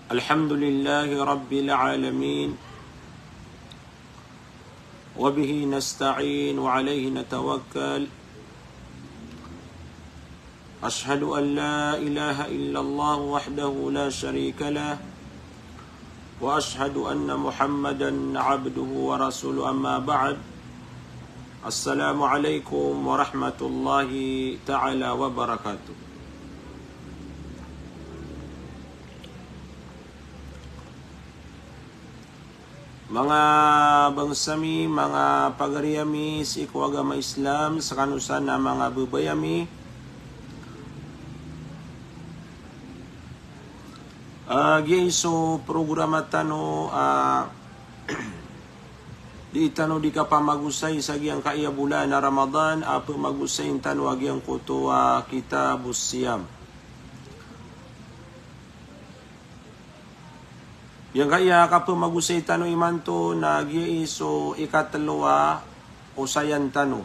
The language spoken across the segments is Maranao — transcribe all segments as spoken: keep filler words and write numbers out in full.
الحمد لله رب العالمين، وبه نستعين وعليه نتوكل. أشهد أن لا إله إلا الله وحده لا شريك له، وأشهد أن محمدا عبده ورسوله. أما بعد، السلام عليكم ورحمة الله تعالى وبركاته. Manga bangsa mi, manga pagari ami sii ko agama Islam, skano san a manga babay ami. Ah, giya i so programa tano, ah, di tano di kapamagosay sa giyangkaya bolan a Ramadan, a pemagosayin tano a giyangkoto a Kitabus Siyam. Giyangkaya kapemagosay tano imanto na giya i so ikatelo a osayan tano.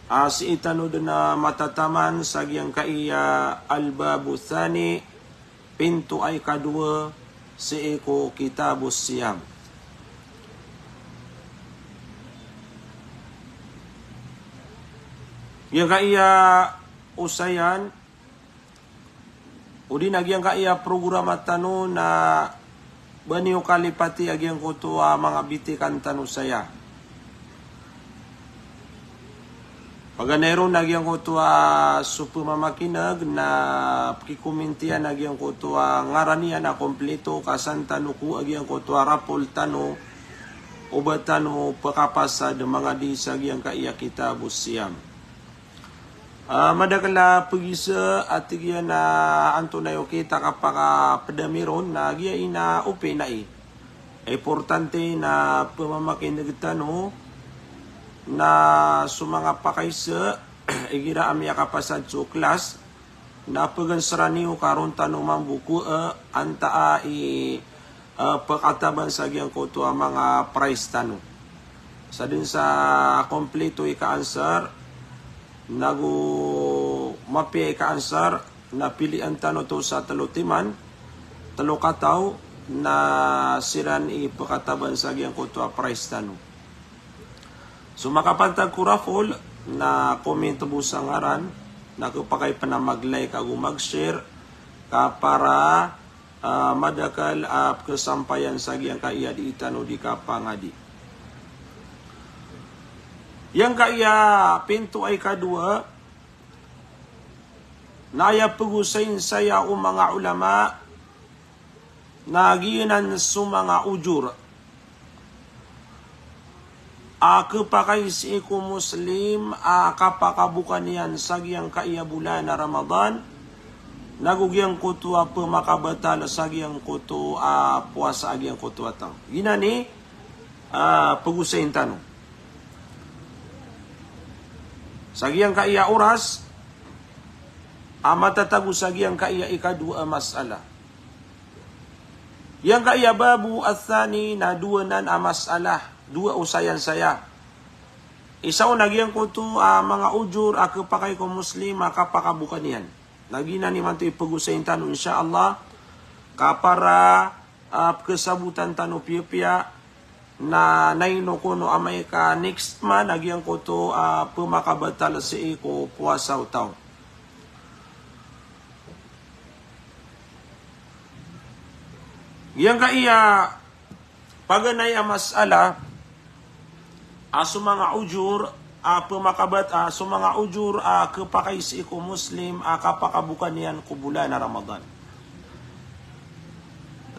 A sii tano den a matataman sa giyangkaya Al-Babu Thani, pinto a ikadowa, sii ko Kitabus Siyam. Giyangkaya osayan, odi na giyangkaya programa tano na ba niyo kalipati a giyangkoto a manga bitikan tano saya. Paganay ron a giyangkoto a so pemamakineg na pekikomintiyan a giyangkoto a ngaran iyan a kompleto, ka san tano ko a giyangkoto a rapol tano, o ba tano pekapasad mangadi sa giyangkaya Kitabus Siyam. Ah, madakel a pegisa a tig iyan a antonaa i okit a kapakaped ami ron na giya ina open ai. Importante na pemamakineg tano na so manga pakaisa, igira a miyakapasad so class, na pegenseran iyo ka ron tano mambo ko, eh, antaa i, eh, pekataban sa giyangkoto a manga prize tano. Sa den sa kompleto i ka-answer, nago mapiya i ka-answer, na pilian tano to sa telo timan, telo kataw, na siran i pekataban sa giyangkoto a prize tano. So makapantag ko raffle, na comment bo sa ngaran, na kepakay pen a mag-like ago mag-share, ka para, ah, madakel a pekesampayan sa giyangkaya di tano di kapangadi. Giyangkaya pinto a ikadowa, na aya pegosayin saya o manga ulama, na giyanan so manga ujur a kepakay sii ko Muslim a kapakaboka niyan sa giyangkaya bolan a Ramadan, nago giyangkoto a pemakabatal sa giyangkoto a powasa a giyangkoto a taw. Giyanan i, ah, pegosayin tano. Sa giyangkaya oras a matatago sa giyangkaya ikadowa a masala. Giyangkaya babu athani na dowa nan a masala, dowa osayan saya. Isa on a giyangkoto a manga ujur a kepakay ko Muslim a kapakaboka niyan. Na giyanan imanto i pegosayin tano, insha Allah, ka para, ah, pekesabotan tano piyapiya, na naino kono amay ka next month a giyangkoto a pemakabatal sii ko powasa o taw. Giyangkaya paganay a masala a so manga ujur a pemakabat-, a so manga ujur a kepakay sii ko Muslim a kapakaboka niyan ko bolan a Ramadan.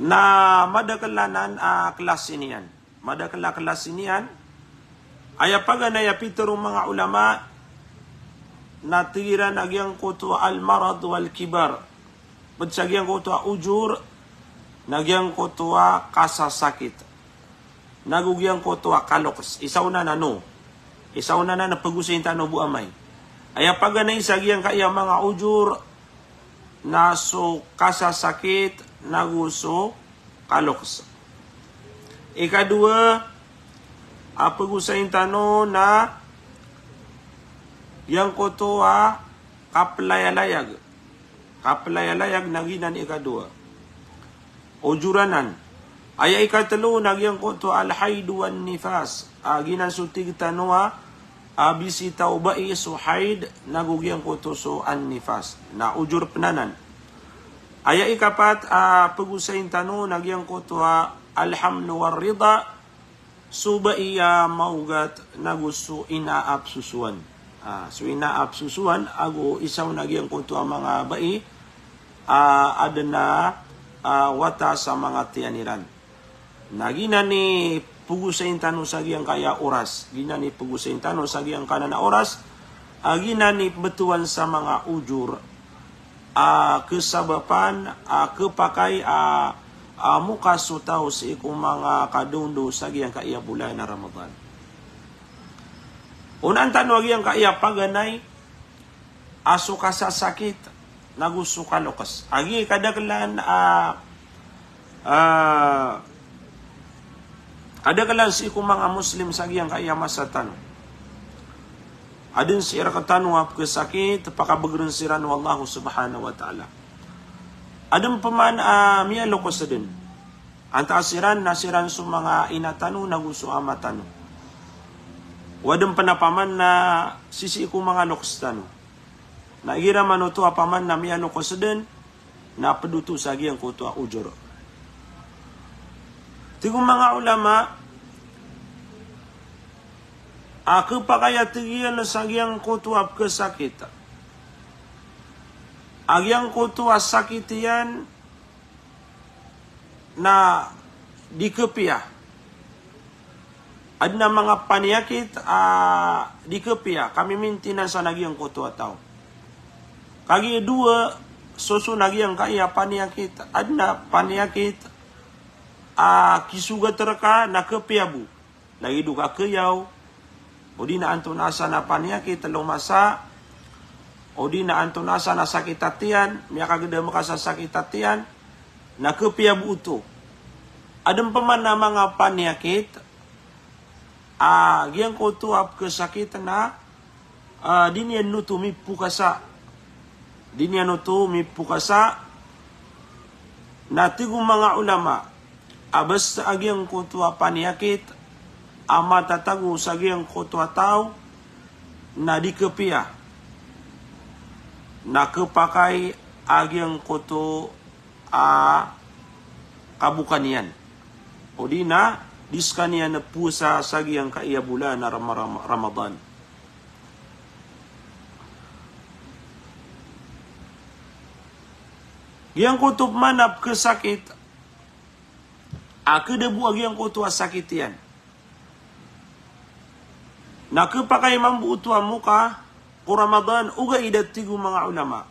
Na madakel anan a klasi niyan. Madakel a klasi niyan. Aya paganay a pitero o manga ulama na tig iran a giyangkoto a al-marad wal-kibar. Ped sa giyangkoto a ujur, na giyangkoto a kasasakit, nago giyangkoto a kalokes. Isa on anan o. Isa on anan a pegosayin tano bo amay. Aya paganay sa giyangkaya manga ujur na so kasasakit, nago so kalokes. Ikadowa a pegosayin tano na giyangkoto a kapelayalayag. Kapelayalayag na giyanan i ikadowa. Ujur anan. Aya ikatlo na giyangkoto a al-haid wan nifas. A, giyanan so tig tano a, a, bisita o bai so haid, nago giyangkoto so an-nifas. Na ujur pen anan. Aya ikapat a pegosayin tano na giyangkoto a al-hamlu war rida, so bai a maogat nago so ina a pesosowan. A, so ina a pesosowan, ago isa on a giyangkoto a manga bai a aden a, a, wata sa manga tiyan iran. Na giyanan i pegosayin tano sa giyangkaya oras. Giyanan i pegosayin tano sa giyangkanan a oras. A, giyanan i betowan sa manga ujur a kesabapan a kepakay a, a mokas so taw sii ko manga kadondo sa giyangkaya bolan a Ramadan. Onaan tano a giyangkaya paganay a so kasasakit nago so kalokes. A gii kadakelan a, a, kadakelan sii ko manga Muslim sa giyangkaya masa tano. Aden sii rektano a pekesakit, pakabegeren siran o Allah subhanahu wa ta'ala. Aden peman a miyalokes den. Antaa siran na siran so manga ina tano nago so ama tano. O aden pen a paman na sisii ko manga lokes tano. Na igira man oto a paman na miyalokes den, na ped oto sa giyangkoto a ujur. Tig o manga ulama, a kepakay a tig iyan sa giyangkoto a pekesakit. A giyangkoto a sakit iyan na di kepiya. Aden a manga paniyakit a di kepiya, kamimintinan sa na giyangkoto a taw. Kagiya dowa soson a giyangkaya paniyakit, aden a paniyakit a kisogat reka na kepiya bo. Lagid o kakeyaw, odi na antonaa san a paniyakit a lomasa, odi na antonaa san a sakit a tiyan, miyakagedam ka sa sakit a tiyan, na kepiya bo oto. Aden peman a manga paniyakit a giyangkoto a pekesakit na, a, di niyan oto mipokasa. Di niyan oto mipokasa. Na tig o manga ulama a basta a giyangkoto a paniyakit a matatago sa giyangkoto a taw na di kepiya, na kepakay a giyangkoto a kaboka niyan. Odi na di sekaniyan powasa sa giyangkaya bolan a Rama-, Rama-, Ramadan. Giyangkoto peman a pekesakit a keda bo a giyangkoto a sakit iyan. Na kepakay mambo oto a moka ko Ramadan, ogaid a tig o manga ulama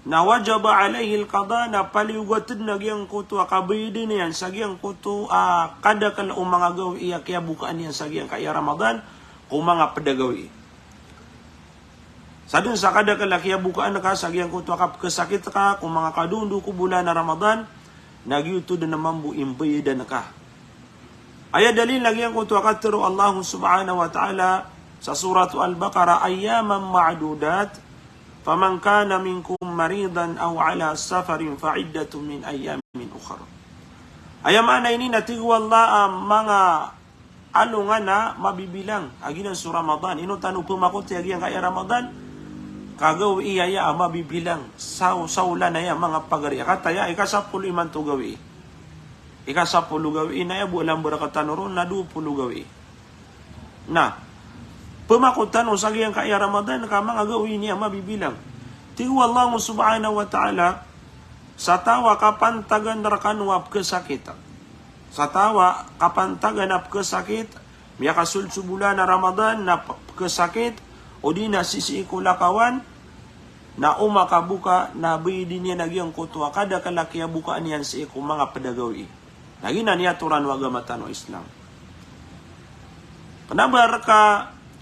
na wajaba alayhi al-qada, na paliyogat den a giyangkoto a kabayad iyan sa giyangkoto a kadakel o manga gawii a kiyabokaan iyan sa giyangkaya Ramadan ko manga ped a gawii. Sa den sa kadakel a kiyabokaan ka sa giyangkoto a kapekesakit ka ko manga kadondo ko bolan a Ramadan, na giyoto den mambo i mbayadan ka. Aya dalil na giyangkoto a katero o Allah subhanahu wa ta'ala sa Surat Al-Baqarah, "Ayyaman ma'dudat, faman kana minkum maridan aw ala safarin fa iddatun min ayyamin ukhar." Aya maana ini na tig o Allah a manga alongan a mabibilang a giyanan so Ramadan. Ino tano pemakoti a giyangkaya Ramadan? Ka gawii aya a mabibilang. Saw-, sawlan aya manga pagari. Kataya, ika sapolo imanto gawii. Ika sapolo gawii, na aya bo a lamber a katano ron na dowa polo gawii. Na pemakot tano sa giyangkaya Ramadan ka manga gawii niyan a mabibilang. Tig o Allah subhanahu wa ta'ala, sa taw a kapantagan rekano a pekesakit. Sa taw a kapantagan a pekesakit, miyakasold so bolan a Ramadan na p-, pekesakit, odi na sisii ko lakawan, na o makaboka na bayadi niyan a giyangkoto a kadakel a kiyabokaan iyan sii ko manga ped a gawii. Na giyanan i atoran o agama tano a Islam. Kena ba reka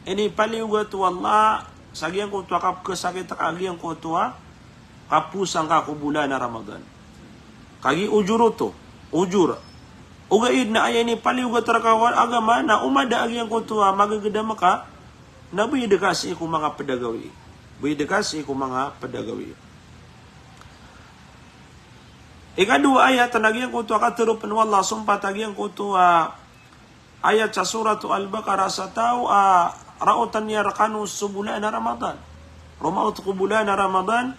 inipaliyogat o Allah sa giyangkoto a kapekesakit ka a giyangkoto a kapowasa ngka ko bolan a Ramadan. Kagiya ujur oto, ujur. Ogaid na aya inipaliyogat reka o agama na o mada a giyangkoto a magegedam ka, na bayad ka sii ko manga ped a gawii. Bayad ka sii ko manga ped a gawii. Ikadowa ayat na giyangkoto a katharo pn o Allah sompat a giyangkoto a ayat sa Surat Al-Baqarah sa taw a raotan iyan rkano so bolan a Ramadan. Romaot ko bolan a Ramadan,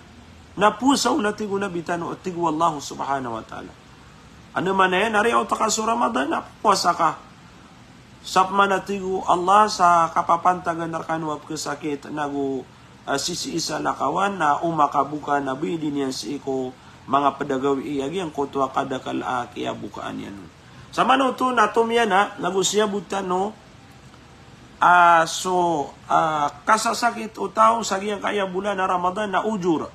na powasa on a tig o Nabi tano, a tig o Allah subhanahu wa ta'ala. Anda maana iyan a riyaot ka so Ramadan na powasa ka. Sapman a tig o Allah sa kapapantagan rkano a pkhasakit nago a sisii sa lakawan na o makaboka na biyadn iyan sii ko manga pd a gawii a giyangkoto a kadakl a kiyabokaan iyan on. Sa maana oto na tomiyan a nago siyabot tano a so a kasasakit o taw sa giyangkaya bolan a Ramadan na ujur.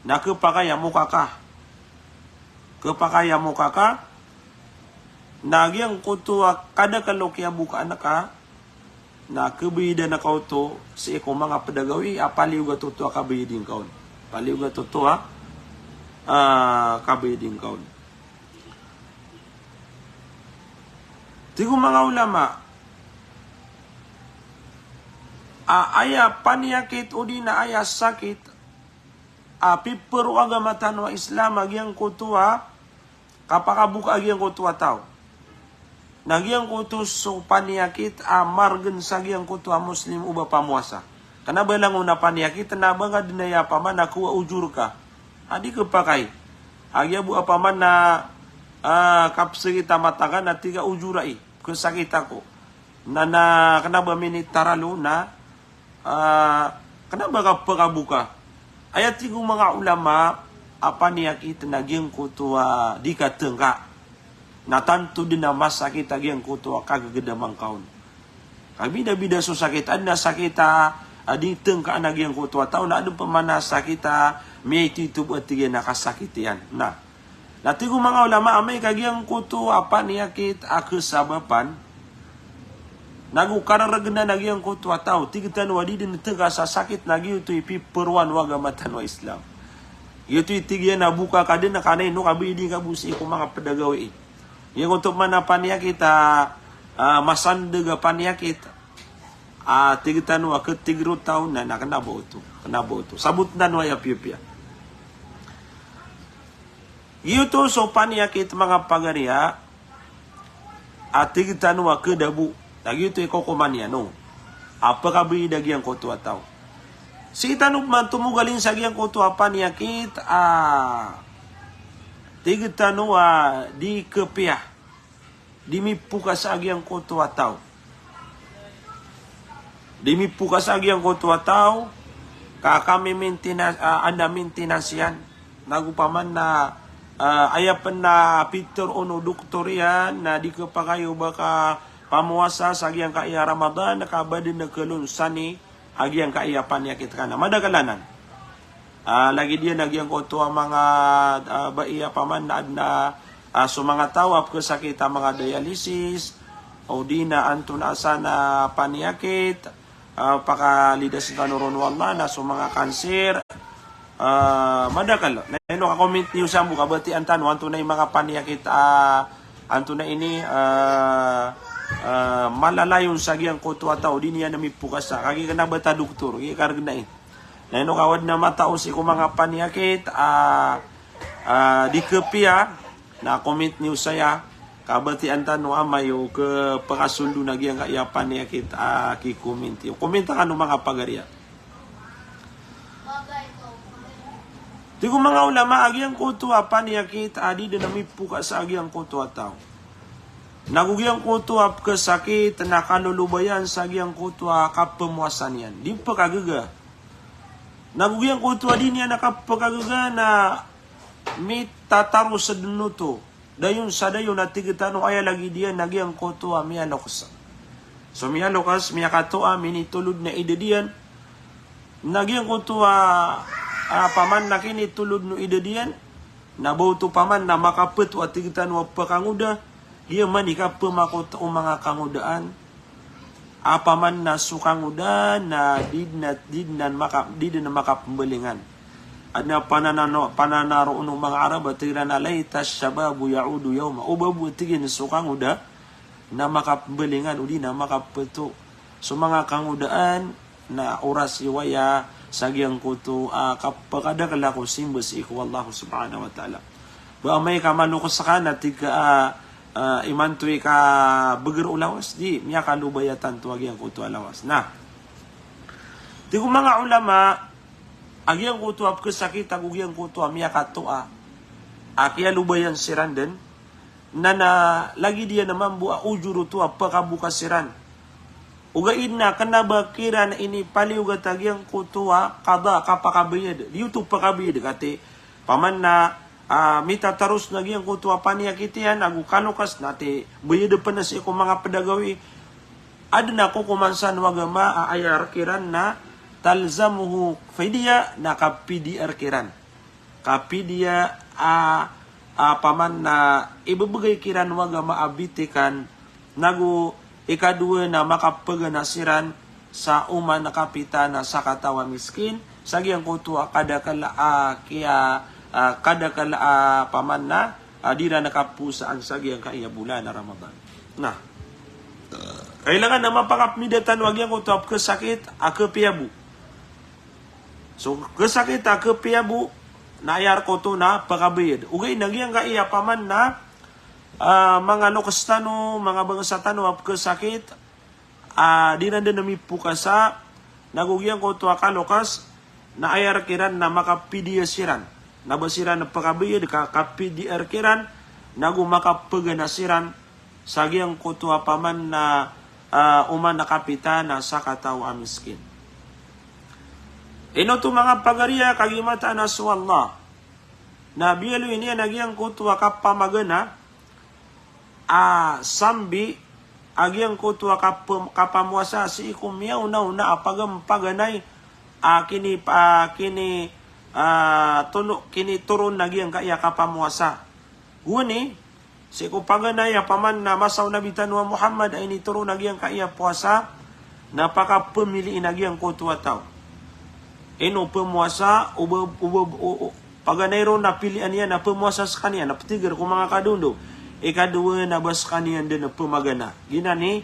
Na khapakay a mokaka. Khapakay a mokaka. Na giyangkoto a kadakl o kiyabokaan ka, na khabayadan ka oto sii ko manga pd a gawii a paliyogat oto a kabayadi ngka on. Paliyogat oto a, ah, kabayadi ngka on. Tig o manga ulama a aya paniyakit odi na aya sakit a piparo o agama tano a Islam a giyangkoto a kapakaboka a giyangkoto a taw. Na giyangkoto so paniyakit a margn sa giyangkoto a Muslim o ba pamowasa. Kna ba langon a paniyakit na ba nga dn aya pman a kowa ujur ka. A di khapakay a giya bo a pman na, ah, kapsakit a mata ka na tig ka ujur ai, khasakit ako. Na, na kna ba minitaralo na Ah, kna ba kapakaboka. Aya tig o manga ulama a paniyakit na giyangkoto a di katngka. Na tanto dn a masakit a giyangkoto a kagagdama ngka on. Kabidabida so sakit, adn a sakit a, a di tngka na giyangkoto a taw, na adn pman a sakit a miyaitoito bo a tig iyan a kasakit iyan. Na Na tig o manga ulama, amay ka giyangkoto a paniyakit a khasabapan nago karargnan a giyangkoto a taw, tig tano a di dn tngka sa sakit na giyoto i piparoan o agama tano a Islam. Giyoto i tig iyan a boka ka dn, ka na ino ka bayadi ngka bo sii ko manga pd a gawii. Giyangkoto pman a paniyakit a, ah, masandg a paniyakit a tig tano a khatig ron o taw na, na kna ba oto, kna ba oto. Sabotn tano aya piyapiya. Giyoto so paniyakit manga pagariya a tig tano a khadabo. Na giyoto i kokoman iyan on a pkabayad a giyangkoto a taw. Sii tano pman tomogalin sa giyangkoto a paniyakit a tig tano a di khapiya. Di mipokas a giyangkoto a taw. Di mipokas a giyangkoto a taw, ka kami maintenance, ah, anda maintenance iyan. Nago paman na, ah, aya pn a pitharo o doktor iyan, na di khapakay o ba ka pamowasa sa giyangkaya Ramadan, ka ba dn a khalonsani a giyangkaya paniyakit ka na. Madakl anan. Ah, lagid iyan a giyangkoto a manga, ah, bai a paman na adn a, ah, so manga taw a pkhasakit a manga dialysis, odi na antonaa san a paniyakit, ah, pakalidas tano ron o Allah, na so manga cancer, ah, madakl. Na ino ka comment niyo san bo ka batian tano, antonaa i manga paniyakit, ah, antonaa ini, ah, ah, malalayon sa giyangkoto a taw, di niyan a mipokas sa, kagiya kna ba ta doktor, giya kargn ai. Na ino ka wadn a matao sii ko manga paniyakit a, a, di khapiya, na comment niyo saya, ka batian tano amay o khapakasold on a giyangkaya paniyakit a ki-comment iyo. Comment kano manga pagariya. Tig o manga ulama a giyangkoto a paniyakit a di dn a mipokas a giyangkoto a taw. Nago giyangkoto a pkhasakit na kalolobayan sa giyangkoto a kapmowasa niyan. Di pkhagaga. Nago giyangkoto a di niyan a kapkhagaga na mitataros dn oto. Dayon sa dayon a tig tano aya lagid iyan a giyangkoto a miyaloks. So miyaloks, miyakatoa, minitolod na idad iyan. Na giyangkoto a, a paman na kinitolod o idad iyan. Na ba oto paman na makapeto a tig tano a pkangoda. Giya man i kapmakot o manga kangodaan. Apaman na so kangodaan na di dn, di dn maka, di dn makapmbalingan. Adn a pananaro, pananaro o manga Arab a tig iran a, "Laita shababu ya'udu yawma." O ba bo tig iyan so kangoda na makapmbalingan odi na makapeto. So manga kangodaan na oras i waya sa giyangkoto a kapakadakl ko simba sii ko Allah subhanahu wa ta'ala. Ba amay ka maloks ka na tig ka, ah, ah, imanto i kabagr o lawas, di miyakalobay a tanto a giyangkoto a lawas. Na tig o manga ulama a giyangkoto a pkhasakit ago giyangkoto a miyakatoa a kiyalobayan siran dn, na, na lagid iyan a mambo a ojor oto a pkhabokas iran. Ogaid na kna ba kiran inipaliyogat a giyangkoto a qada, kapakabayad. Di oto pkabayad, katii paman na, ah, mitataros na giyangkoto a paniyakit iyan ago kaloks na tig, bayad pn sii ko manga pd a gawii. Adn a kokoman san o agama a aya rk iran na talzamuhu fidya, na kapidiya rk iran. Kapidiya a, a paman na ibbgay kiran o agama a bitikan, nago ikadowa na makapagana siran sa oman a kapita na sakataw a miskin, sa giyangkoto a kadakl a kiya, a kadakl a paman na, a di ran kapowasaan sa giyangkaya bolan a Ramadan. Na kailangan na mapakapmida tano a giyangkoto a pkhasakit a khapiya bo. So khasakit a khapiya bo, na aya rk oto na pkabayad. Ogaid na giyangkaya paman na, ah, manga loks tano, manga bangsa tano a pkhasakit, ah, di ran dn mipokasa, nago giyangkoto a kaloks, na aya rk iran na makapidiya siran. Na ba siran pkabayad ka, kapidiya rk iran, nago makapagana siran sa giyangkoto a paman na, ah, oman a kapita na sakataw a miskin. Ino oto manga pagariya, kagiya mataan a so Allah na biyaloy niyan a giyangkoto a kapamagana a sambi a giyangkoto a kap-, kapamowasa sii ko miyaonaona a pagam-, paganay a kini-, a kini-, a tono-, kinitoron a giyangkaya kapamowasa. Gowani, sii ko paganay a paman na masa o Nabi tano a Muhammad a initoron a giyangkaya powasa, na pakapamiliin a giyangkoto a taw. Ino pamowasa, o ba, o ba, o, o, paganay ron na pilian iyan a pamowasa skaniyan, na ptigr ko manga kadondo. Ikadowa na ba skaniyan dn pamagana. Giyanan i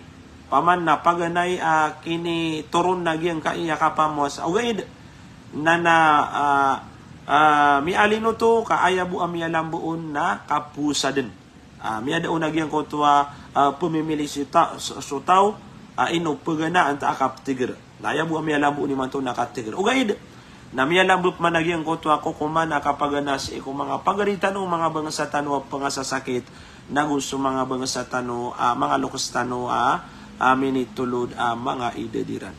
paman na paganay a kinitoron a giyangkaya kapamowasa. Ogaid na, na, ah, ah, miyaaloy oto ka aya bo a miyalambo on na kapowasa dn. Ah, miyada on a giyangkoto a, ah, pamimili so ta-, so, so taw, ah, ino pagana antaa ka ptigr. Na aya bo a miyalambo on imanto na katigr. Ogaid na miyalambo pman a giyangkoto a kokoman a kapagana sii ko manga pagari tano, manga bangsa tano a pangasasakit, nago so manga bangsa tano, ah, manga loks tano, ah, ah, minitolod, ah, manga idad iran.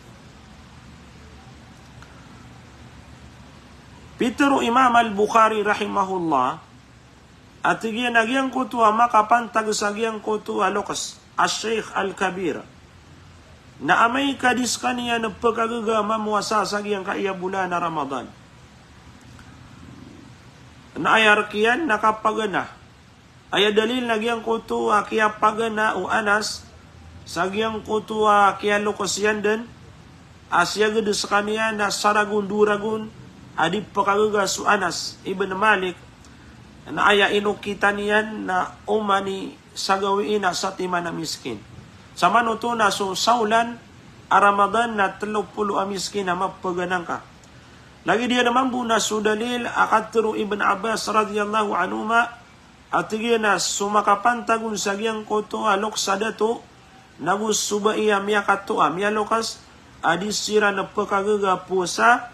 Pitharo o Imam Al-Bukhari rahimahullah, a tig iyan a giyangkoto a makapantag sa giyangkoto a loks, Ash-Shaykh Al-Kabir, na amay ka di skaniyan pkhagaga mamowasa sa giyangkaya bolan a Ramadan, na aya rk iyan na kapagana. Aya dalil na giyangkoto a kiyapagana o Anas sa giyangkoto a kiyaloks iyan dn, a siyagad skaniyan na saragon dowa ragon a di pkhagaga so Anas ibn Malik, na aya inokitan iyan na oman i sa gawii na satiman a miskin. Samanoto na so saolan a Ramadan na tlo polo a miskin a mapagana ngka. Lagid iyan mambo na so dalil a katharo o Ibn Abbas radiyallahu anhuma, a tig iyan a so makapantag on sa giyangkoto a loks a dato, nago so bai a miyakatoa, miyaloks, a di siran pkhagaga powasa,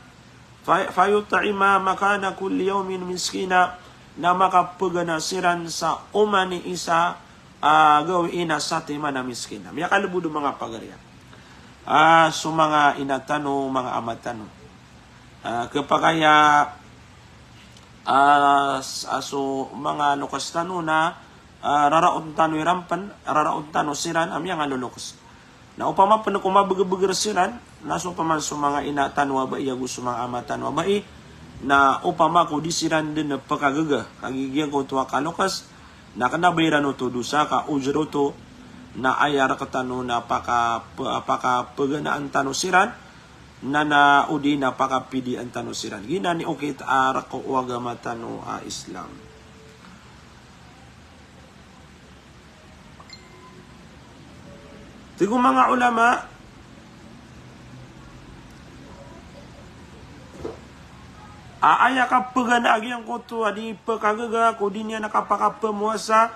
fa-, fayut'ima makana kulli yawmin miskina, na makapagana siran sa oman i isa a gawii na satiman a miskin. Miyakalbod o manga pagariya. Ah, so manga ina tano, manga ama tano. Ah, khapakay a, ah, s-, ah, so manga loks tano na, ah, raraot tano iran pn, raraot tano siran a miyangaloloks. Na opama pn ko mabgabgr siran, na so opama so manga ina tano a bai ago so manga ama tano a bai, na opama ko di siran dn pkhagaga, kagiya giyangkoto a kaloks, na kna ba iran oto dosa ka ojor oto, na aya rktano na paka-, p-, pakapaganaan tano siran, na, na odi na pakapidiyaan tano siran. Giyanan i okit a rk o agama tano a Islam. Tig o manga ulama, A aya kapagana a giyangkoto a di pekagaga ko di niyan kapakapemowasa.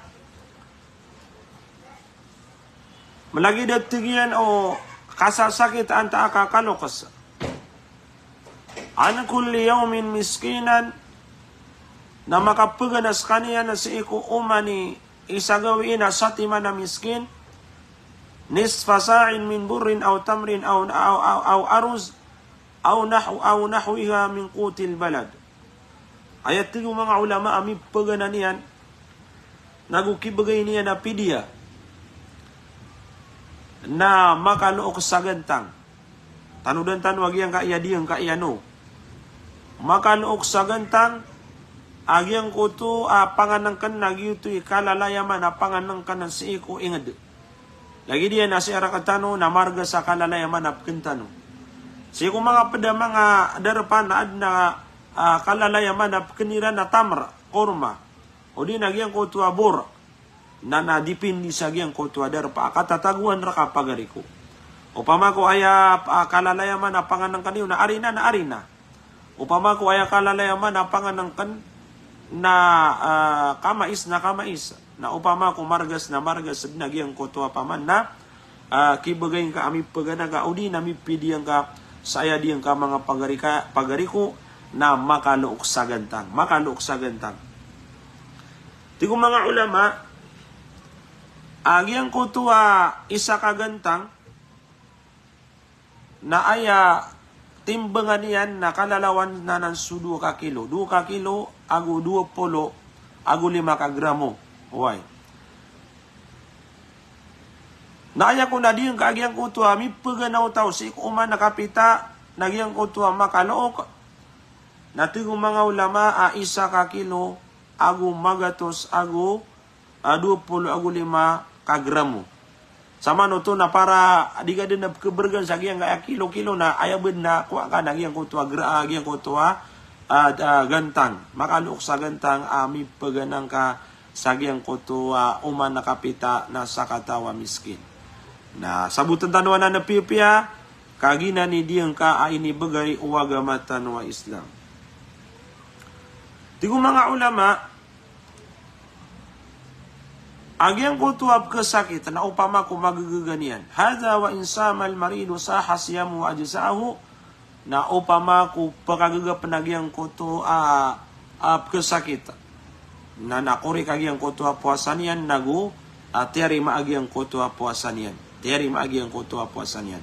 Malagid a tig iyan o kasasakit antaa ka kaloks. An kulli yawmin miskinan, na makapagana sekaniyan sii ko oman i isa gawii na satiman a miskin, nisfa sa'in min burrin aw tamrin aw, aw, aw, aw aruz, aw nahu-, aw nahwiha min qutil balad. Aya tig o manga ulama a mipagana niyan, nago kibegay niyan a pidiya, na makaloks a gantang. Tanodan tano a giyangkaya diyangkaya no. Makaloks a gantang, a giyangkoto a panganengken na giyoto i kalalayaman a panganengken sii ko inged. Lagid iyan a sii rektano na margas a kalalayaman a peken tano. Sii ko manga ped a manga darpa na aden a, a, kalalayaman a peken iran a tamr, korma. O di na giyangkoto a bor. Na, na dipindi sa giyangkoto a darpa a katatagoan reka pagari ko. Opama ko aya, a, kalalayaman a panganengken iyo na arina, na arina. Opama ko aya kalalayaman a panganengken na, a, kamais, na kamais. Na opama ko margas, na margas, na giyangkoto a paman na, a, kibegay ngka a mipagana ka, o di na mipidiya ngka sa aya diyangka manga pagari ka, pagari ko, na makaloks a gantang, makaloks a gantang. Tig o manga ulama, a giyangkoto a isa ka gantang, na aya timbangan iyan na kalalawan anan so dowa ka kilo. Dowa ka kilo ago dowa polo ago lima ka gramo. Oway. Na aya kon a diyangka a giyangkoto a mipagana o taw sii ko oman a kapita na giyangkoto a makaloks. Na tig o manga ulama a isa ka kilo ago magatos ago a, dowa polo ago lima ka gramo. Samanoto na para di ka den a pekebergen sa giyangkaya kilo-kilo na aya bed na kowa ka na giyangkoto a gra-, a, giyangkoto a, a, a, gantang. Makaloks a gantang a mipagana ngka sa giyangkoto a oman a kapita na sakataw a miskin. Na saboten tano anan a piyapiya, kagiya na diyangka a inibegay o agama tano a Islam. Tig o manga ulama, a giyangkoto a pekesakit na opama ko magagaga niyan. Hadha wa in samal maridu saha siyamuhu wa ajza'ahu. Na opama ko pekagaga pen a giyangkoto a, a, pekesakit. Na, na korek a giyangkoto a powasa niyan nago, a, tiyarima a giyangkoto a powasa niyan. Tiyarima a giyangkoto a powasa niyan.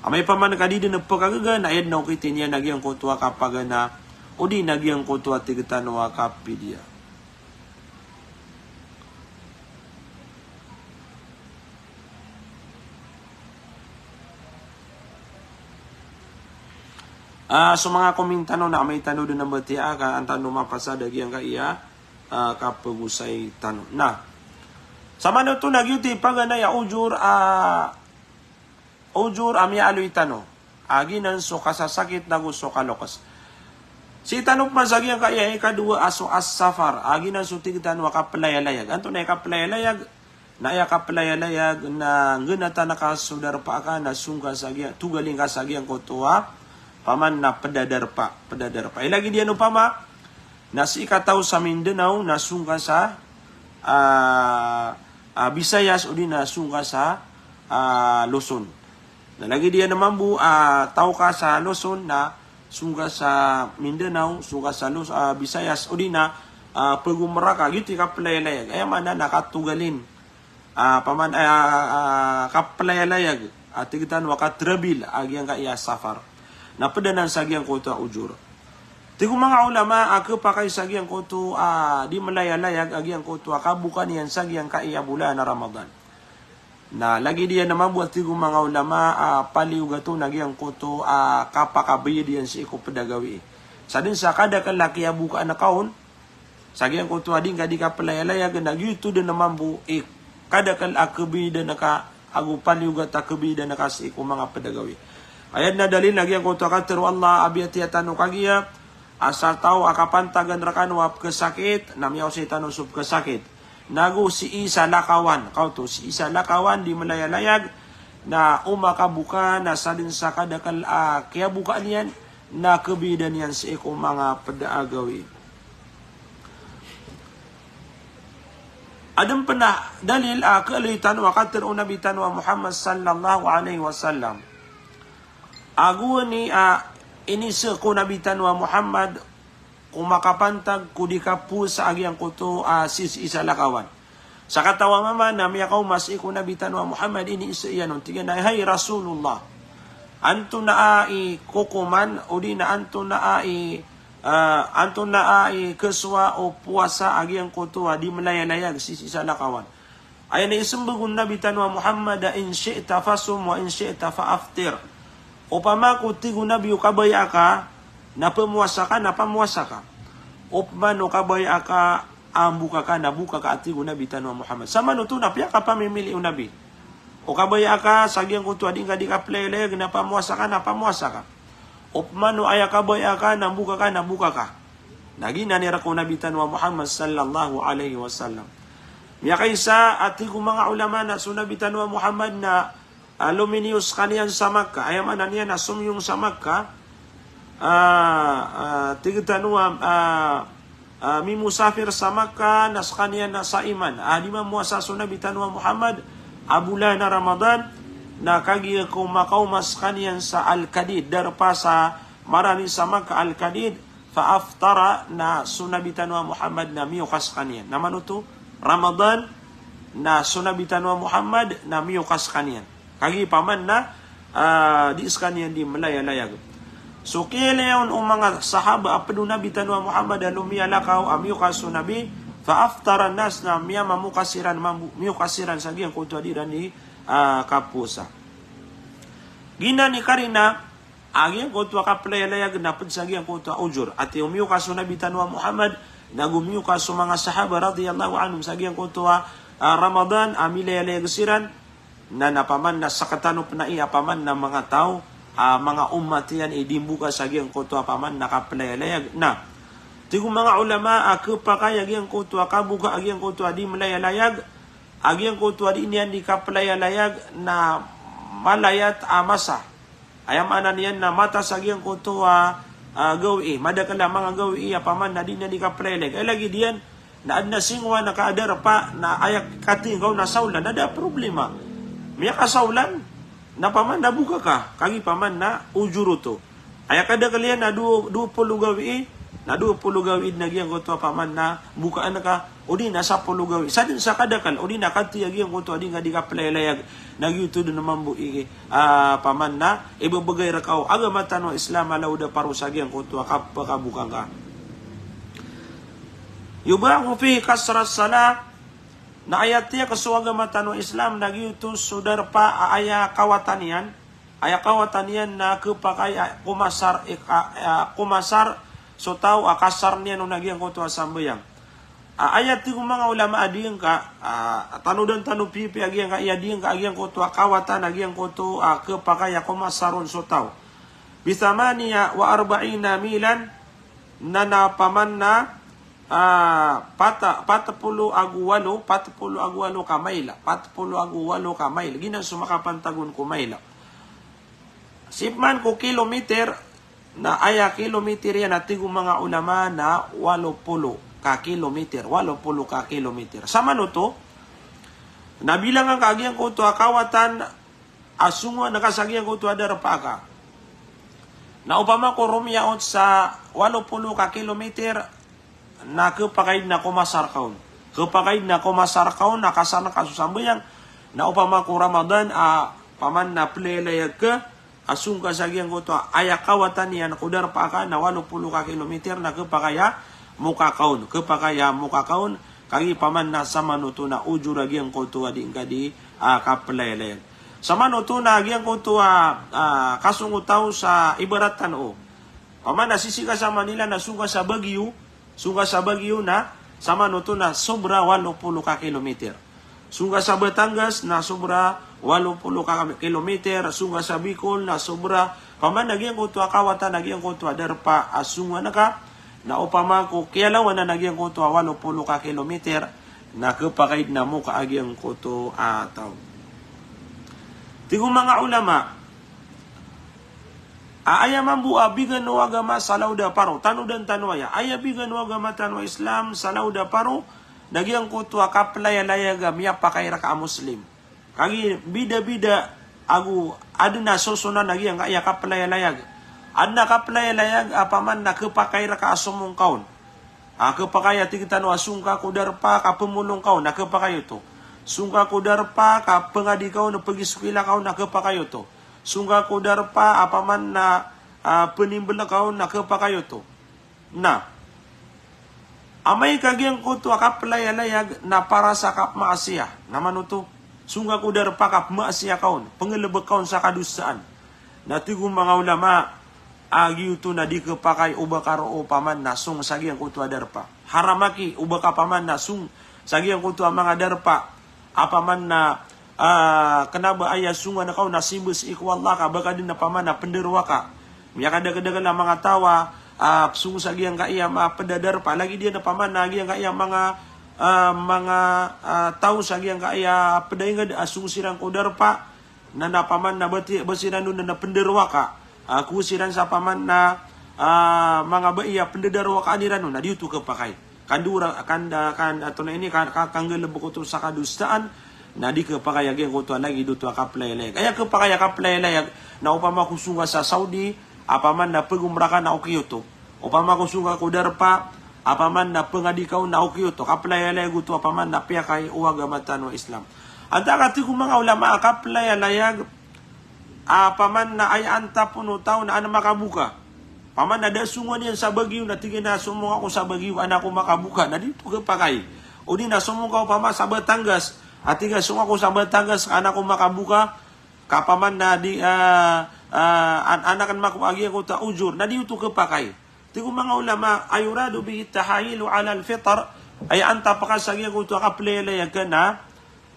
Amay paman ka di den pekagaga na aya den a okit iyan a giyangkoto a kapagana. O di na giyangkoto a tig tano a kapidiya. A, so manga comment tano na amay tano den a mbatiya ka an tano mapasad a giyangkaya, a, kapegosay tano. Na samanoto na giyoto i paganay a ujur a ujur a miyaaloy tano a giyanan so kasasakit nago so kaloks. Sii tano pman sa giyangkaya ikadowa a so as-safar, a giyanan so tig tano a kapelayalayag. Antonaa i kapelayalayag? Na aya kapelayalayag na nggenatan ka so darpa ka na song ka sa giya-, togalin ka sa giyangkoto a paman na ped a darpa, ped a darpa. Ilagid iyan opama na sii ka taw sa Mindanao na song ka sa, a, a, Visayas odi na song ka sa, a, Luzon. Na lagid iyan mambo a taw ka sa Luzon na song ka sa Mindanao, song ka sa Luz-, a, Visayas odi na, a, pegomra ka, giyoto i kapelayalayag. Aya maana na katogalin. A, paman, a, a, kapelayalayag, a, tig tano a katrabil a giyangkaya safar. Na ped anan sa giyangkoto a ujur. Tig o manga ulama a kepakay sa giyangkoto a di melayalayag a giyangkoto a kabokaan iyan sa giyangkaya bolan a Ramadan. Na lagid iyan mambo a tig o manga ulama a paliyogat on a giyangkoto a kapakabayad iyan sii ko ped a gawii. Sa den sa kadakel a kiyabokaan ka on, sa giyangkoto a di ngka di kapelayalayag na giyoto den mambo i kadakel a kebayadan ka ago paliyogat a kebayadan ka sii ko manga ped a gawii. Aya den a dalil na giyangkoto a katharo o Allah a biyatiya tano kagiya a sa taw a kapantagan rekano a pekesakit, na miyaosay tano so pekesakit. Nago sii sa lakawan, kaoto, sii sa lakawan di melayalayag, na o makaboka na sa den sa kadakel a kiyabokaan iyan, na kebidaan iyan sii ko manga ped a gawii. Aden pen a dalil a kaaloy tano a katharo o Nabi tano a Muhammad sallallahu alaihi wasallam. Ago ini a iniiza ko Nabi tano a Muhammad ko makapantag ko di kapowasa a giyangkoto a sisii sa lakawan. Sakataw a mama na miyakaoma sii ko Nabi tano a Muhammad, iniiza iyan on, tig iyan a, "Hay Rasulullah, antonaa i kokoman, odi na antonaa i, ah, antonaa i kesowa o powasa a giyangkoto a di melayalayag sisii sa lakawan?" Aya na isembag o Nabi tano a Muhammad a, "In shi'ta fasum wa in shi'ta fa aftir." Opama ko, tig o Nabi, o kabaya aka na pemowasa ka, na pamowasa ka. Opama o kabaya aka a mboka ka, na boka ka, a tig o Nabi tano a Muhammad. Samanoto na piyakapamimili o Nabi. O kabaya aka sa giyangkoto a di ngka di kapelayalayag na pamowasa ka, na pamowasa ka. Opama o aya kabaya aka na mboka ka, na boka ka. Na giyanan i rk o Nabi tano a Muhammad sallallahu alaihi wasallam. Miyakaisa a tig o manga ulama na so Nabi tano a Muhammad na, ah, lominiyos skaniyan sa Makkah. Aya maana niyan na somiyong sa Makkah. Ah, ah, tig tano a, ah, ah, mimosafir sa Makkah na skaniyan na saiman. Ah, di mamowasa so Nabi tano a Muhammad a bolan a Ramadan, na kagiya ko makaoma skaniyan sa Al-Kadid, darpa sa marani sa Makkah, Al-Kadid, fa aftara, na so Nabi tano a Muhammad na miyoka skaniyan. Na manoto, Ramadan, na so Nabi tano a Muhammad na miyoka skaniyan. Kagiya paman na, ah, di skaniyan di melayalayag. So kiyailay on o manga sahaba a ped o Nabi tano a Muhammad a lomiyalakaw a miyoka so Nabi, fa aftara an-nas, na miyamamoka siran, mambo-, miyoka siran sa giyangkoto a di iran di, ah, kapowasa. Giyanan i karina a giyangkoto a kapelayalayag na ped sa giyangkoto a ujur. Ati o miyoka so Nabi tano a Muhammad, nago miyoka so manga sahaba radiyallahu anhum sa giyangkoto a, ah, Ramadan a milayalayag siran, na, na paman na sekatano pen ai a paman na manga taw, ah, manga ummat iyan i di mboka sa giyangkoto a paman na kapelayalayag. Na tig o manga ulama a kepakay a giyangkoto a kaboka a giyangkoto a di melayalayag, a giyangkoto a di niyan di kapelayalayag na malayat a masa. Aya maana niyan na matas a giyangkoto a, ah, gawii, madakel a manga gawii a paman na di niyan di kapelayalayag. Aya lagid iyan na aden a singowa na ka a darpa na aya katingkaw na saolan, na da a problema. Miyakasaolan, na paman na boka ka, kagiya paman na ujur oto. Aya kadakel iyan na dowa, dowa polo gawii, na dowa polo gawii den a giyangkoto a paman na bokaan ka, odi na sapolo gawii. Sa den sa kadakel, odi na kati a giyangkoto a di ngka di kapelayalayag, na giyoto den mambo i, ah, paman na ibebegay reka o agama tano a Islam a laoda parosa giyangkoto a kap-, kaboka ngka. Yubahu fihi kasrat salah, na aya tiyak so agama tano a Islam na giyoto so darpa a aya kawatan iyan, aya kawatan iyan na kepakay a komasar, eh, ka-, eh, komasar so taw a kasar niyan on a giyangkoto a sambayang. A, aya tig o manga ulama a di ngka, a, tanodan tano piyapiya a giyangka, iya di ngka a giyangkoto a kawatan a giyangkoto a kepakay a komasar on so taw. Bi thamaniya wa arba'ina milan, na, na paman na, ah, pat, pat polo ago walo, pat polo ago walo ka mail, pat polo ago walo ka mail. Giyanan so makapantag on ko mail. Sii pman ko kilometer, na aya kilometer iyan a tig o manga ulama na walo polo ka kilometer, walo polo ka kilometer. Samanoto, na bilangan ka a giyangkoto a kawatan a songowan ka sa giyangkoto a darpa ka. Na opama ko romiyaot sa walo polo ka kilometer, na kepakay den a komasar ka on. Kepakay den a komasar ka on, na kasar ka so sambayang. Na opama ko Ramadan a paman na pelayalayag ka, a song ka sa giyangkoto a aya kawatan iyan ko darpa ka na walo polo ka kilometer, na kepakay a moka ka on. Kepakay a moka ka on, kagiya paman na samanoto na ujur a giyangkoto a di ngka di, ah, kapelayalayag. Samanoto na giyangkoto a, ah, kasong o taw sa ibarat tano o. Paman na sisii ka sa Manila na song ka sa Baguio, song ka sa Baguio na samanoto na sobra walo polo ka kilometer. Song ka sa Batangas na sobra walo polo ka kilometer, song ka sa Bicol na sobra, paman na giyangkoto a kawatan a giyangkoto a darpa a songowan ka, na opama ko kiyalawanan a giyangkoto a walo polo ka kilometer, na kepakay den a moka a giyangkoto a taw. Tig o manga ulama, A aya mambo a bigan o agama sa law da paro, tanodan tano aya. Aya bigan o agama tano a Islam sa law da paro, na giyangkoto a kaplayalayag a miyapakay rka a Muslim. Kagiya bidabida ago adn a sosonan a giyangkaya kaplayalayag. Adn a kaplayalayag a opama na khapakay rka a somong ka on. A khapakay a tig tano a song ka ko darpa ka pmolong ka on, a khapakay oto. Song ka ko darpa ka pngadi ka on, pgisokila ka on, a khapakay oto. Song ka ko darpa a opama na, a, pnimbl ka on, a khapakay oto. Na amay ka giyangkoto a kaplayalayag na para sa kapmaasiya. Na mano oto? Song ka ko darpa ka pmaasiya ka on, pnglbk ka on sa kadosaan. Na tig o manga ulama a giyoto na di khapakay o ba ka roo opama na song sa giyangkoto a darpa. Haram aki o ba ka opama na song sa giyangkoto a manga darpa a opama na, a, kna ba aya songan ka on na simba sii ko Allah ka ba ka dn a opama na pndarowaka. Miyakadakdakl a manga taw a, a, song sa giyangkaya a pda darpa, lagid iyan a opama na giyangkaya a manga, a, manga, a, taw sa giyangkaya a pda ingd a song siran ko darpa, na, na opama na bati, ba siran on na pndarowaka. A, ko siran sa opama na, a, manga bai a pndadarowakaan iran on, na di oto khapakay. Kandora, kan, kan, ato na ini, kan, ka, kanggalbk oto sa kadosaan, na di khapakay a giyangkoto a lagid oto a kaplayalayag. Aya khapakay a kaplayalayag, na opama ko song ka sa Saudi, a opama na pgomra ka na okay oto. Opama ko song ka ko darpa, a opama na pngadi ka on na okay oto. Kaplayalayag oto a opama na piyakay o agama tano a Islam. Antaa ka tig o manga ulama a kaplayalayag, a opama na aya antap on o taw na an makaboka. Opama na da songan iyan sa Baguio na tig iyan a somong ako sa Baguio, an ako makaboka. Na di oto khapakay. O di na somong ka opama sa Batangas, a tig a song ako sa Batangas, an ako makaboka. Ka opama na di, a, a, an, an akn mako a giyangkoto a ujur, na di oto khapakay. Tig o manga ulama, ayuradu bihi tahayilu ala al-fitar, aya antap ka sa giyangkoto a kaplayalayag ka na,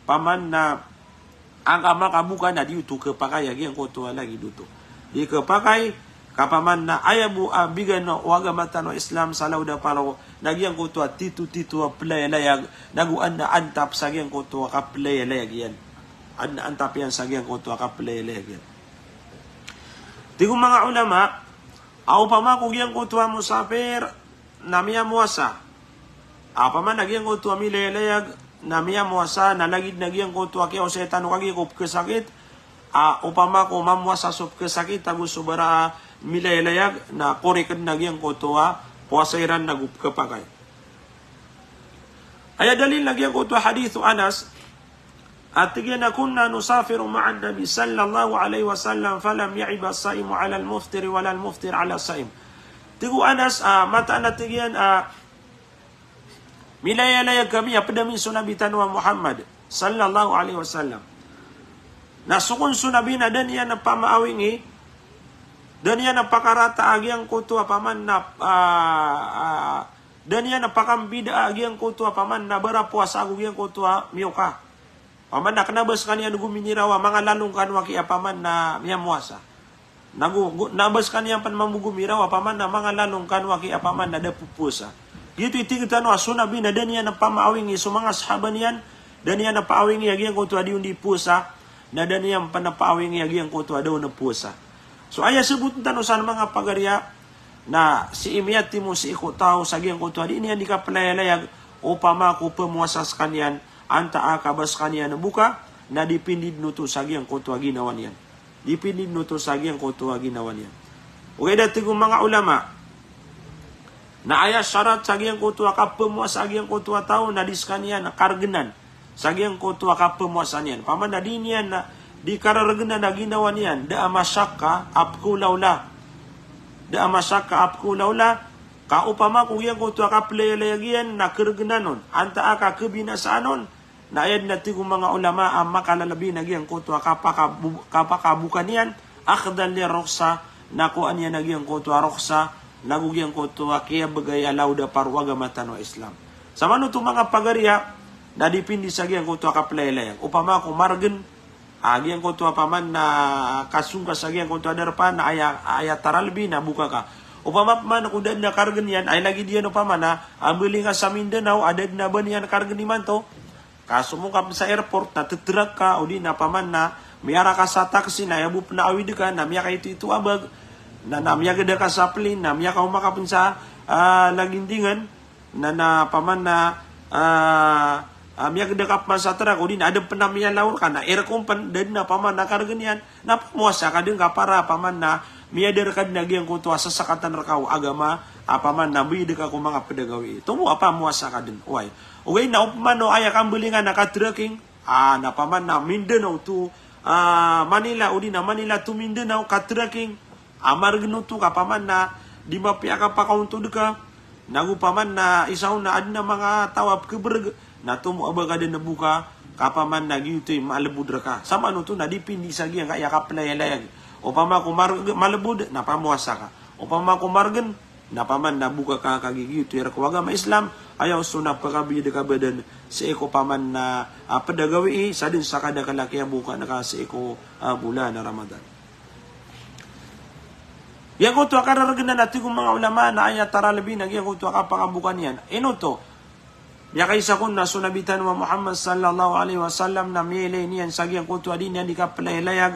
opama na an ka makaboka, na di oto khapakay a giyangkoto a lagid oto. Di khapakay, ka opama na aya bo a bigan o agama tano a Islam sa law da paro, na giyangkoto a titotito a playalayag, nago an antap sa giyangkoto a kaplayalayag iyan. An antap iyan sa giyangkoto a kaplayalayag iyan. Tig o manga ulama, a opama ko giyangkoto a mosapir na miyamowasa. A opama na giyangkoto a milayalayag na miyamowasa, na lagid na giyangkoto a kiyaosay tano kagiya ko pkhasakit. A opama ko mamowasa so pkhasakit ago so bara a milayalayag, na korek dn a giyangkoto a powasa iran nago pkhapakay. Aya dalil na giyangkoto a hadith o Anas, a tig iyan a, "Kunna nusafiru ma'an Nabi sallallahu alaihi wasallam, falam ya'ib as-saimu ala al-muftiri wala al-muftir ala as-saim." Tig o Anas, a, mataan a tig iyan a, milayalayag kami a pd ami so Nabi tano a Muhammad sallallahu alaihi wasallam. Na so kon so Nabi na da niyan pamaawingi, da niyan pakarata a giyangkoto a opama na, a, a, da niyan pakambida a giyangkoto a opama na bara powasa ago giyangkoto a miyoka. Opama na kna ba skaniyan go miniraw a manga lalong kano aki a opama na miyamowasa. Nago, go, kna ba skaniyan pn mambo go miraw a opama na manga lalong kano aki a opama na da popowasa. Giyoto i tig tano a so Nabi na da niyan pamaawingi so manga sahaba niyan, da niyan paawingi a giyangkoto a di on di powasa, na da niyan pn paawingi a giyangkoto a da on powasa. So aya sabotn tano san manga pagariya, na sii miyatimo sii ko taw sa giyangkoto a di niyan di kaplayalayag, opama ko pmowasa skaniyan, antaa ka ba skaniyan boka, na dipindi dn oto sa giyangkoto a ginawa niyan. Dipindi dn oto sa giyangkoto a ginawa niyan. Ogaid a tig o manga ulama, na aya sarat sa giyangkoto a kapmowasa a giyangkoto a taw na di skaniyan kargnan sa giyangkoto a kapmowasa niyan. Opama na di niyan na di karargnan a ginawa niyan, da a masakka a pkhaolawla. Da a masakka a pkhaolawla, ka opama ko giyangkoto a kaplayalayag iyan na kargnan on, antaa ka khabinasaan on, na aya dn a tig o manga ulama a makalalbi na giyangkoto a kapakabu-, kapakaboka niyan, akhdan li rukhsa, na kowaan iyan a giyangkoto a rukhsa, nago giyangkoto a kiyabgay a law da paro o agama tano a Islam. Sa manoto manga pagariya, na dipindi sa giyangkoto a kaplayalayag. Opama ko margn, a giyangkoto a opama na kasong ka sa giyangkoto a darpa na aya, aya taralbi na boka ka. Opama pman ko da dn a kargn iyan, ay lagid iyan opama na, a mbaling ka sa Mindanao, a da dn a ba niyan kargn imanto. Ka somong ka pn sa airport na ttrak ka, odi na opama na miyara ka sa taxi na aya bo pn a awid ka na miyakaito-ito a bag. Na, na miyagda ka sa plane, na miyakaoma ka pn sa, ah, lagindingan, na, na paman na, ah, ah, miyagda ka pman sa trak, odi na adn pn a miyalaw rka, na irkom pn, da dn a paman na kargn iyan, na pamowasa ka dn ka para paman na miyada rka dn a giyangkoto a sasakatan rka o agama, a paman na biyad ka ko manga pd a gawii. Tomo a pamowasa ka dn, oway. Ogaid na opama o aya kambalingan a ka-trekking, ah, na paman na Mindanao to, ah, Manila, odi na Manila to Mindanao, ka-trekking, a margn oto ka paman na di mapiya a kapakaontod ka, nago paman na isa on na adn a manga taw a pkhabrg, na tomo a ba ka dn a boka, ka paman na giyoto i malbod rka. Saman oto na dipindi sa giyangkaya kaplaylayag. Opama ko marg-, malbod, na pamowasa ka. Opama ko margn, na paman na boka ka, ka giyoto i rk o agama Islam, aya oso na pkabiyad ka ba dn sii ko paman na, ah, pd a gawii, sa dn sa kadakl a kiyabokaan ka sii ko, ah, bolan a Ramadan. Giyangkoto a karargn anan, tig o manga ulama, na aya taralbi na giyangkoto a kapakaboka niyan. Ino oto? Miyakaisa kon na so Nabi tano a Muhammad sallallahu alaihi wasallam na miyailay niyan sa giyangkoto a di niyan di kaplaylayag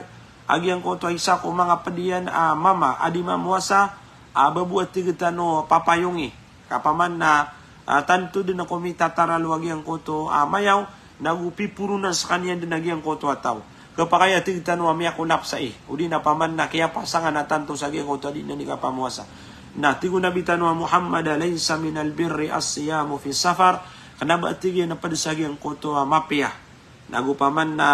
a giyangkoto a isa ko manga pd iyan a mama a di mamowasa, a ba bo a tig tano papayongi. Ka paman na, ah, tanto dn a komitataralu a giyangkoto a mayaw, nago piporonan skaniyan dn a giyangkoto a taw. Khapakay a tig tano a miyakolapsai, odi na paman na kiyapasangan a tanto sa giyangkoto a di niyan di kapamowasa. Na tig o Nabi tano a Muhammad, "Laysa minal birri as-siyamu fi safar." Kna ba, tig iyan, a pd sa giyangkoto a mapiya, nago paman na,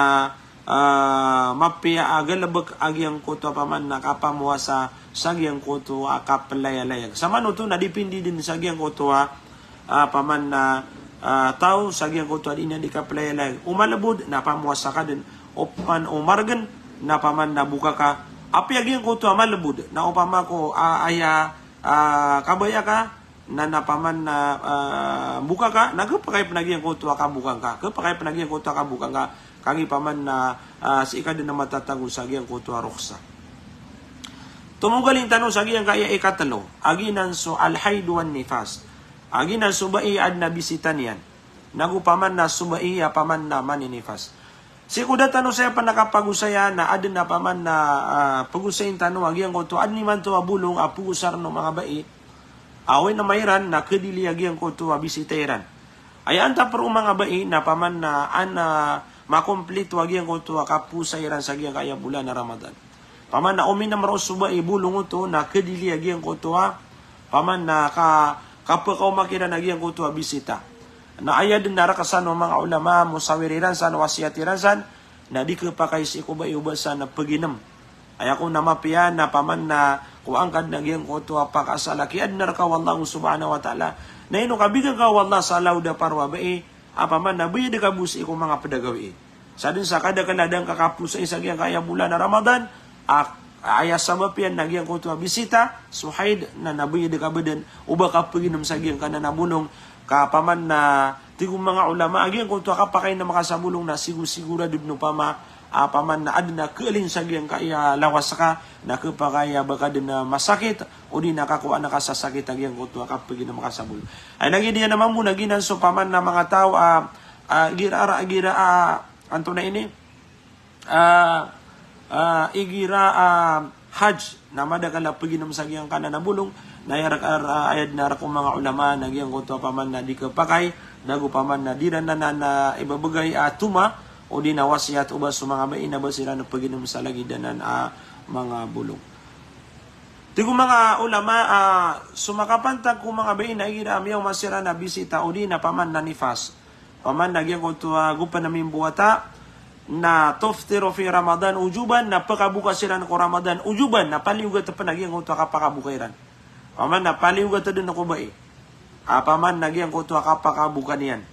ah, mapiya a galbk a giyangkoto a paman na kapamowasa sa giyangkoto a kaplaylayag. Saman oto na dipindi dn sa giyangkoto a, ah, paman na, ah, taw sa giyangkoto a di niyan di kaplaylayag. O malbod na pamowasa ka dn, opama o margn na paman na boka ka. Apiya giyangkoto a malbod na opama ko, ah, aya, ah, kabaya ka, na, na paman na, ah, boka ka, na khapakay pn a giyangkoto a kaboka ngka, khapakay pn a giyangkoto a kaboka ngka, kagiya paman na, ah, sii ka dn a matatago sa giyangkoto a roksa. Tomo galin tano sa giyangkaya ikatlo, a giyanan so al-haid wan nifas. A giyanan so bai a adn a bisita niyan, nago paman na so bai a paman na maninifas. Sii ko da tano saya pn a kapagosaya na adn a paman na, ah, pagosayin tano a giyangkoto a adn imanto a bolong a pagosarn o manga bai. Aw, ino man iran na khadili a giyangkoto a bisita iran. Aya antap roo o manga bai na paman na an, ah, makomplito a giyangkoto a kapowasa iran sa giyangkaya bolan a Ramadan. Paman na o minam roo so bai bolong oto na khadili a giyangkoto a paman na ka, kapakaoma kiran a giyangkoto a bisita. Na aya dn a rk san o manga ulama, mosawir iran san, wasiyat iran san, na di khapakay sii ko bai o ba san a paginm. Aya kon a mapiya na paman na ko angkad na giyangkoto a pakaasal a kiyaadn rka o Allah subhanahu wa ta'ala. Na ino kabigan ka o Allah sa law da paro a bai a paman na bayad ka bo sii ko manga pd a gawii. Sa dn sa kadakl a da ngka kapowasai sa giyangkaya bolan a Ramadan, a, aya sabap iyan na giyangkoto a bisita, so haid, na, na bayad ka ba dn o ba ka paginm sa giyangkanan a bolong, ka paman na tig o manga ulama a giyangkoto a kapakainm ka sa bolong na sigo-, sigurado dn opama a paman na adn a kaalin sa giyangkaya lawas ka, na khapakay a ba ka dn a masakit, odi na kakowaan ka sa sakit a giyangkoto a kapaginm ka sa bolong. Ay, lagid iyan a mambo na giyanan so paman na manga taw a, ah, igira a, igira a, antonaa ini, ah, ah, igira a hajj, na madakl a paginm sa giyangkanan a bolong, na aya rk, ah, aya dn a rk o manga ulama na giyangkoto a paman na di khapakay, nago paman na di ran anan a ibabagay a toma, odi na wasiyat o ba so manga bai na ba siran paginm sa lagid anan a manga bolong. Tig o manga ulama, ah, so makapantag ko manga bai na igira a miyaoma siran a bisita odi na paman na nifas. Paman na giyangkoto a gopn a mimbowata, na tuftiru fi Ramadan wujuban, na pkaboka siran ko Ramadan wujuban, na paliyogat pn a giyangkoto a kapakaboka iran. Paman na paliyogat dn ko bai a paman na giyangkoto a kapakaboka niyan.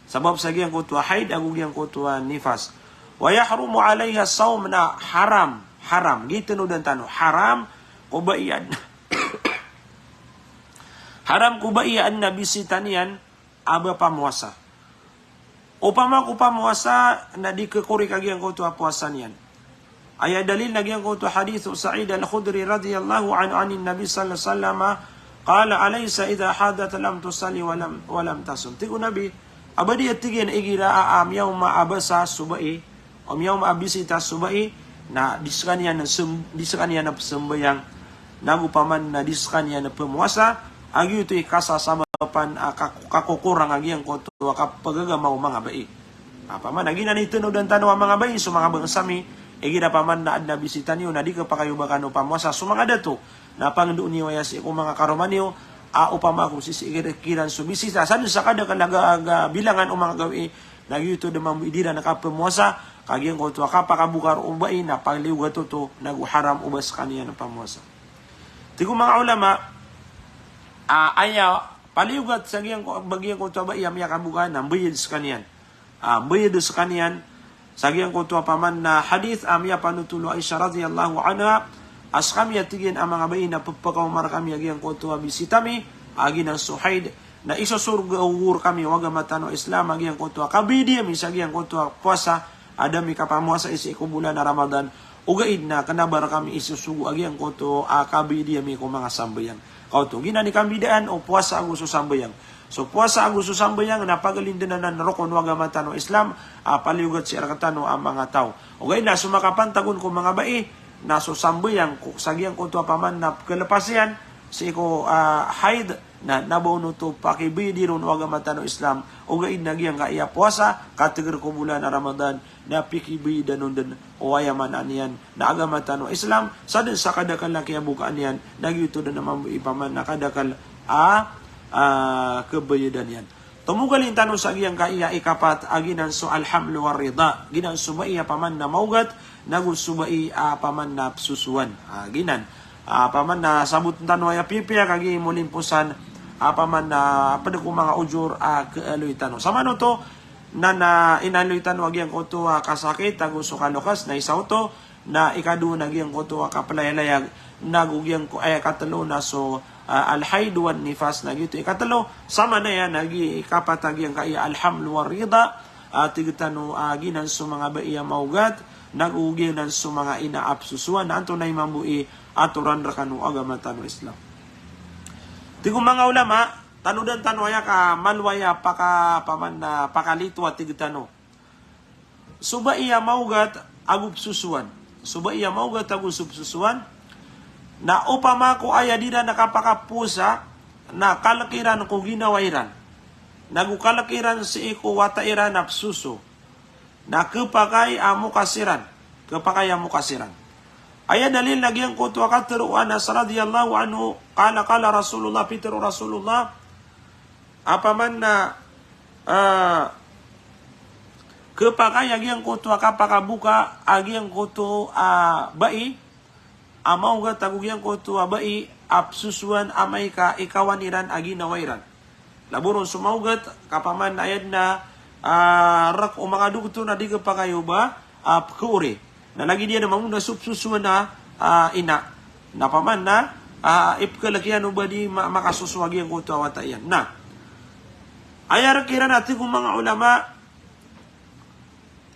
Sabap sa giyangkoto a haid ago giyangkoto a nifas. Wa yahrumu alaiha sawm, na haram, haram. Giyoto i tanodan tano, haram ko bai a, haram ko bai a adn a bisita niyan a ba pamowasa. Opama ko pamowasa na di khakorik a giyangkoto a powasa niyan. Aya dalil na giyangkoto a hadith o Sa'id Al-Khudri radhiyallahu anhu anin Nabi sallallahu alaihi wasallam, qala, "Alaysa idha hadat lam tusalli wa lam, wa lam tasum?" Tig o Nabi, a ba di, a tig iyan, igira a, a miyaoma a basa so bai, o miyaoma a bisita so bai, na di skaniyan sem-, di skaniyan pzambayang. nago paman na di skaniyan pmowasa, a giyoto i kasasabapan a kak-, kakokorang a giyangkoto a kapagagama o manga bai. A paman na giyanan i tanodan tano a manga bai, so manga bangsa mi, igira paman na adn a bisita niyo na di khapakay o ba kano pamowasa so manga dato, na pangndao niyo aya sii ko manga karoma niyo, a opama ko sisii kiran so bisita, sadn sa kadakl a ga-, ga bilangan o manga gawii, na giyoto dn mambo i di iran kapmowasa, ka giyangkoto a kapakaboka o bai na paliyogat oto, nago haram o ba skaniyan pamowasa. Tig o manga ulama, a, aya paliyogat sa giyangko-, ba giyangkoto a bai a miyakaboka na mbayad skaniyan. A, mbayad skaniyan sa giyangkoto a paman na hadith a miyapanotol o Aisha radhiyallahu anha, a skami a tig iyan a manga bai na pphakaoma rkami a giyangkoto a bisita mi, a giyanan so haid, na isosorga o goro kami o agama tano a Islam a giyangkoto a kabayadi ami sa giyangkoto a powasa, a da mi kapamowasa sii ko bolan a Ramadan, ogaid na kna ba rkami isosogo a giyangkoto a kabayadi ami ko manga sambayang. Kaoto, giyanan i kambidaan o powasa ago so sambayang. So powasa ago so sambayang na paglindn anan rokon o agama tano a Islam, a paliyogat sii rktano a manga taw. Ogaid na so makapantag on ko manga bai, na so sambayang ko, sa giyangkoto a paman na kalepas iyan sii ko, a, haid, na, na ba on oto pakibayadi ron o agama tano a Islam. Ogaid na giyangkaya powasa, kateger ko bolan a Ramadan, na pikibayadan on dn o aya maana niyan na agama tano a Islam, sadn sa kadakl a kiyabokaan iyan, na giyoto dn a mambo i paman na kadakl a, a, kabayadan iyan. Tomogalin tano sa giyangkaya ikapat a giyanan so al-hamlu war-ridha, giyanan so bai a paman na maogat, nago so bai a paman na psosowan. A, giyanan. A, paman na sabotn tano aya pipiya kagiya molimposan, a, paman na pd ko manga ojor a kaaloy tano. Samanoto, na, na inaloy tano a giyangkoto a kasakit ago so kaloks, na isa oto, na ikadowa na giyangkoto a kaplayalayag, nago giyangko-, aya katlo na so, a, al-haid wan-nifas, na giyoto ikatlo, samanaya na gi-, ikapat a giyangkaya al-hamlu war-ridha, a, tig tano a giyanan so manga bai a maogat, nago giyanan so manga ina a psosowan, na antonaa i mambo i atoran rkano o agama tano a Islam. Tig o manga ulama, tanodan tano aya ka malo aya paka-, paman na pakalito a tig tano. So bai a maogat ago psosowan. So bai a maogat ago so psosowan. Na opama ko aya di iran kapakapowasa, na kalk iran ko ginawa iran. Nago kalk iran sii ko wata iran a psoso. Na khapakay a mokas iran. Khapakay a mokas iran. Aya dalil na giyangkoto a katharo o Anas radhiyallahu anhu, qala, qala Rasulullah, pitharo o Rasulullah, a paman na, ah, khapakay a giyangkoto a kapakaboka a giyangkoto a bai a maogat ago giyangkoto a bai a psosowan amay ka ikawan iran a ginawa iran. Labaw ron so maogat, ka paman na aya dn a, ah, rk o manga doktor na di khapakay o ba, ah, pkhaori. Na lagid iyan a mambo na so psosowan a, ah, ina. Na paman na, ah, ipkhalk iyan o ba di ma-, makasoso a giyangkoto a wata iyan. Na aya rk iran a tig o manga ulama,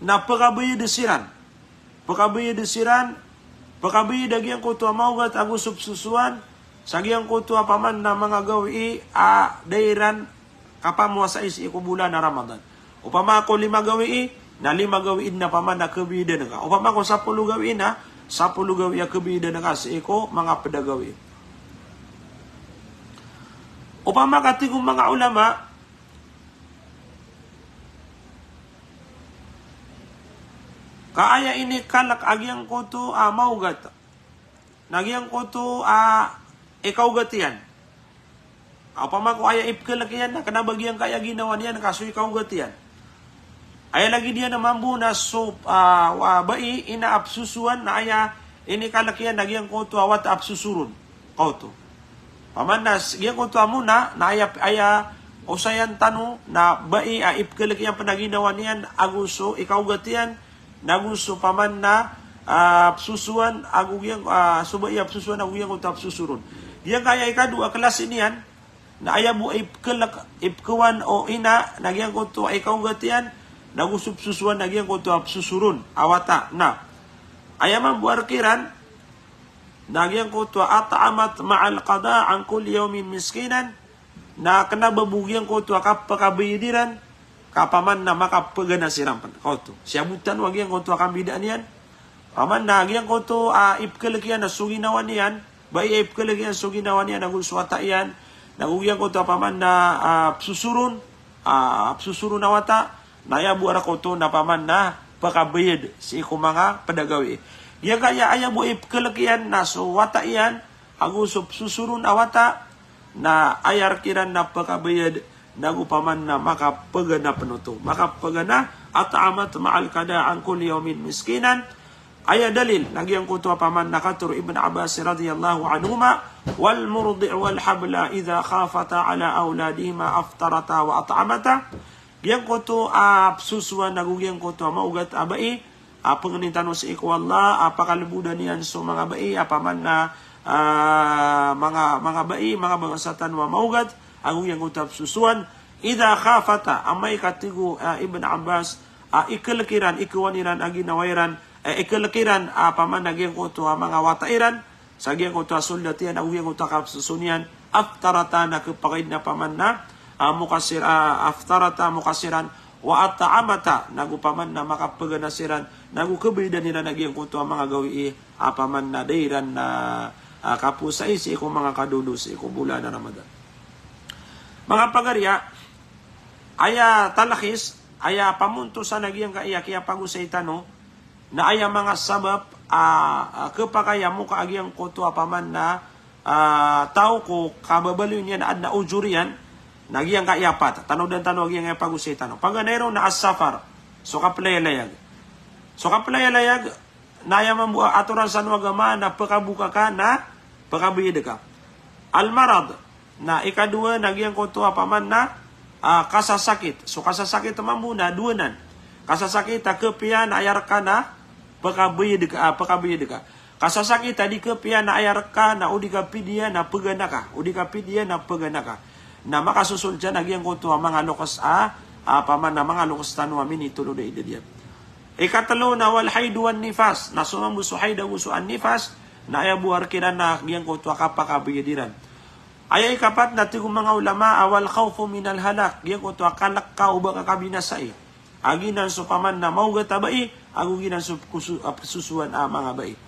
na pkhabayad siran. Pkhabayad siran, pkhabayad a giyangkoto a maogat ago so psosowan, sa giyangkoto a paman na manga gawii a da iran kapamowasai sii ko bolan a Ramadan. Opama ko lima gawii, na lima gawii dn a paman na khabayadan ka. Opama ko sapolo gawii na, sapolo gawii a khabayadan ka sii ko manga pd a gawii. Opama ka tig o manga ulama, ka aya inikalk a giyangkoto a maogat, na giyangkoto a ikaogat iyan. Opama ko aya ipkhalk iyan na kna ba giyangkaya ginawa niyan ka so ikaogat iyan. Aya lagid iyan a mambo na so, ah, wa-, bai, ina a psosowan, na aya inikalk iyan na giyangkoto a wata a psosoron. Kaoto. Paman na s-, giyangkoto a mona, na aya, aya osayan tano, na bai a ipkhalk iyan pn a ginawa niyan, ago so ikaogat iyan, nago so paman na, ah, psosowan, ago giyang, ah, so bai a psosowan, ago giyangkoto a psosoron. Giyangkaya ikadowa a klasi niyan, na aya bo ipkhalk, ipkhawan o ina, na giyangkoto a ikaogat iyan, nago so psosowan, na giyangkoto a psosoron a wata. Na aya mambo a rk iran, na giyangkoto a at'amat ma'al qada' an kulli yawmin miskinan, na kna ba bo giyangkoto a kapakabayad iran, ka paman na makapagana siran pn. Kaoto. Siyabot tano a giyangkoto a kambidaan iyan. Paman na giyangkoto a ipkhalk iyan a so ginawa niyan, bai a ipkhalk iyan so ginawa niyan ago so wata iyan, na go giyangkoto a paman na, ah, psosoron, ah, psosoron a wata, na aya bo a rk oto na paman na pkabayad sii ko manga pd a gawii. Giyangkaya aya bo a ipkhalk iyan na so wata iyan ago so psosoron a wata, na aya rk iran na pkabayad, na go paman na makapagana pn oto, makapagana, at'amat ma'al qada an kulli yawmin miskinan. Aya dalil na giyangkoto a paman na katharo o Ibn Abbas radhiyallahu anhuma, "Wal murdi'u wal habla idha khafata ala awladihima aftarata wa at'amata." Giyangkoto a psosowan ago giyangkoto a maogat a bai, a pangnin tano sii ko Allah a pakalbodan iyan so manga bai a paman na, ah, manga, manga bai, manga bangsa tano a maogat, ago giyangkoto a psosowan. Idha khafata, amay ka tig o, ah, Ibn Abbas, a ikhalk iran, ikhawan iran a ginawa iran, eh, ikhalk iran a paman na giyangkoto a manga wata iran sa giyangkoto a soldat iyan ago giyangkoto a kapsoson iyan, aftarata, na khapakay dn a paman na, ah, mukasir, ah, aftarata mukasiran, wa at'amata, na go paman na makapagana siran, na go khabayadan iran a giyangkoto a manga gawii a paman na da iran na, ah, kaposai sii ko manga kadodo sii ko bolan a Ramadan. Manga pagari a, aya talkhis, aya pamontosan a giyangkaya kiyapagosay tano, na aya manga sabap a, a, khapakay a moka a giyangkoto a paman na, a, taw ko kababaloy niyan a adn a ojor iyan, na giyangkaya pat. Tanodan tano a giyangkaya pagosay tano. Paganay ron na as-safar. So kaplayalayag. So kaplayalayag, na aya mambo a atoran san o agama na pkaboka ka na pkabayad ka. Al-marad, na ikadowa na giyangkoto a paman na, ah, kasasakit. So kasasakit mambo na dowa nan. Kasasakit a khapiya na aya rk na pkabayad ka, ah, pkabayad ka. Kasasakit a di khapiya na aya rk na o di ka pidiya na pagana ka, o di ka pidiya na pagana ka. Na makasosold san a giyangkoto a manga loks a, ah, paman na manga loks tano a minitolod a idad iyan. Ikatlo na wal haid wan nifas, na so mambo so haid ago so an-nifas, na aya bo a rk iran na giyangkoto a kapakabayad iran. Aya ikapat na tig o manga ulama a wal khawfu minal halak, giyangkoto a kalk ka o ba ka kabinasai a giyanan so paman na maogat a bai ago giyanan so pkoso-, a psosowan a manga bai.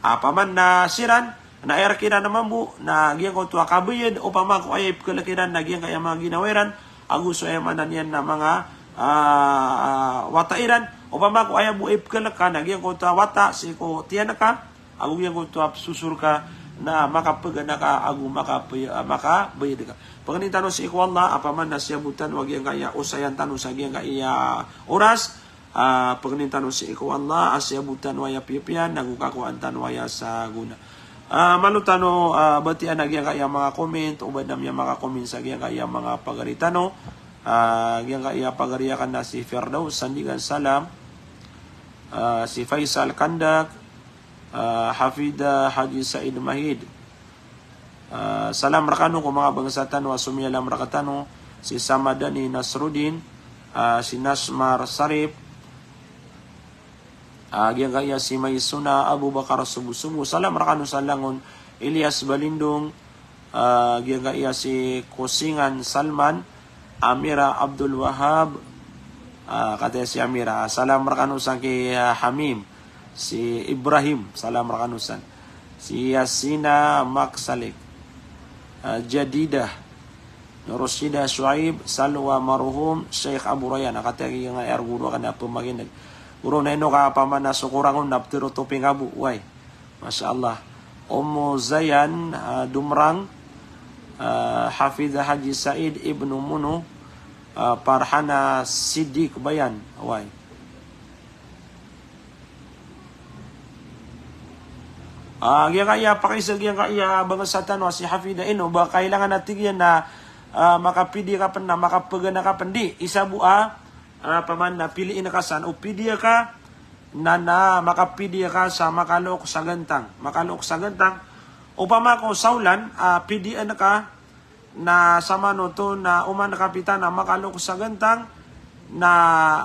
A paman na siran, na aya rk iran a mambo na giyangkoto a kabayad, opama ko aya ipkhalk iran na giyangkaya manga ginawa iran, ago so aya maana niyan na manga, ah, wata iran, opama ko aya bo ipkhalk ka na giyangkoto a wata sii ko tiyan ka, ago giyangkoto a psosor ka, na makapagana ka ago makapay-, ah, makabayad ka. Pangnin tano sii ko Allah a paman na siyabotan o giyangkaya osayan tano sa giyangkaya oras, ah, pangnin tano sii ko Allah a siyabotan o aya piyapiya, na go kakowaan tano aya sagona. Ah, malo tano, ah, batiyaan a giyangkaya manga comment, o ba adn a miyamaka-comment sa giyangkaya manga pagari tano. Ah, giyangkaya pagari akn na si Firdaus Sandigan, salam. Ah, si Faisal Kandak, ah, Hafida Haji Said Mahid. Ah, salam rkano ko manga bangsa tano a somiyalam rktano, si Samadani Nasruddin, ah, si Nasmar Sarip, ah, giyangkaya si Maisuna Abubakar Subusubu, salam rkano sa langon, Ilyas Balindong, ah, giyangkaya si Kosingan Salman, Amira Abdul Wahab, ah, kataya si Amira, ah, salam rkano sangkai, ah, Hamim, si Ibrahim, salam rkano san, si Yasina Maksalik, ah, Jadidah, Nurusida Shuaib, Salwa Maruhum, Sheikh Abu Rayyan, ah, kataya giyangkaya goro akn a pmakineg. Goro na ino ka paman na so korang on na ptero toping abo, way. Masha Allah. Omo Zayan, ah, Dumrang, ah, Hafiza Haji Said Ibnu Muno, ah, Parhana Sidik Bayan, way. Ah, giyangkaya pakaisa giyangkaya bangsa tano a si Hafida ino, ba kailangan a tig iyan na, ah, makapidiya ka pn na makapagana ka pn, di, isa bo a, ah, paman na piliin ka san, o pidiya ka, na, na makapidiya ka sa makalook sa gantang, makalook sa gantang. Opama ko sawlan, ah, pidiyan ka, na samanoto na oman ka pita na makalook sa gantang, na,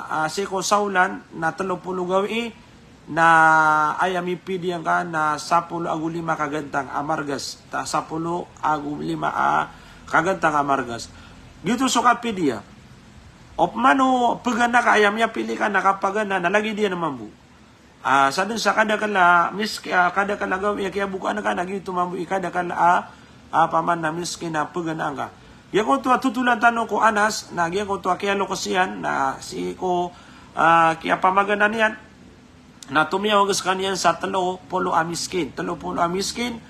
ah, sii ko sawlan na tlo polo gawii, na aya mipidiya ngka na sapolo ago lima ka gantang a margas, ta sapolo ago lima a ka gantang a margas. Giyoto so kapidiya. Opama o pagana ka, aya miyapili ka na kapagana na lagid iyan mambo. Ah, sadn sa kadakl a misk-, ah, kadakl a gawii a kiyabokaan ka, na giyoto mambo i kadakl a, ah, opama na miskin a pganaan ka. Giyangkoto a totolan tano ko Anas, na giyangkoto a kiyaloks iyan, na sii ko, ah, kiyapamagana niyan, na tomiyawag skaniyan sa tlo polo a miskin. Tlo polo a miskin,